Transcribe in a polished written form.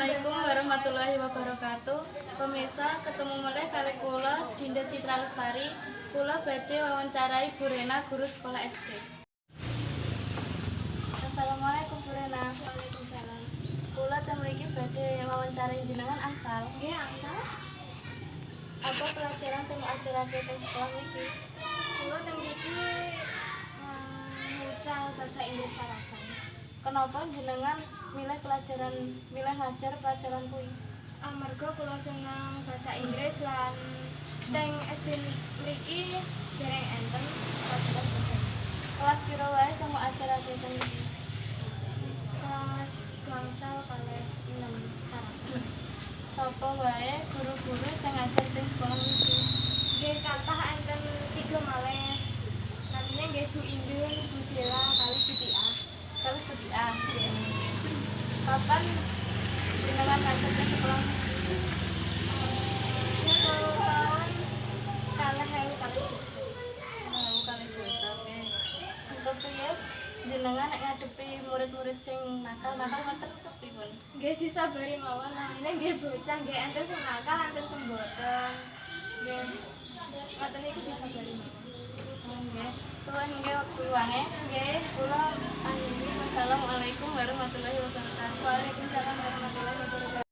Assalamualaikum warahmatullahi wabarakatuh. Pemirsa, ketemu malih kalih kula, Dinda Citra Lestari. Kula badhe wawancarai Bu Rena, guru sekolah SD. Assalamualaikum, Bu Rena. Waalaikumsalam. Kula ten mriki badhe wawancarai jenengan, angsal? Nggih, angsal. Apa pelajaran sing ajarake teng sekolah mriki? Kula teng mriki mucal bahasa Inggris sarasan. Kenapa jenengan milih ngajar pelajaran kuwi? Amarga kula seneng bahasa Inggris lan teng SD mriki dereng enten pelajaran bahasa Inggris. Kelas piro wae sing mbok ajarake teng mriki? Kelas gangsal kalih 6 sarasan. Sapa wae guru-guru sing ngajar teng sekolah mriki? Nggih kathah, enten tiga malih. Namine nggih Bu Indun, Bu Dela, kalih Bu Tia. Kalih Bu Tia. Kapan jenengan ngajar teng sekolah mriki? Tahun 2022. 2022, oke. Kepriye jenengan nek ngadepi murid-murid sing nakal-nakal ngoten, kepripun? Nggih disabari mawon, namine nggih bocah, nggih enten sing nakal, enten sing boten. Nggih ngoten niku disabari mawon. Nggih. Suwun nggih wektu luange. Nggih. Kula akhiri, wassalamualaikum warahmatullahi wabarakatuh. Waalaikumsalam warahmatullahi wabarakatuh.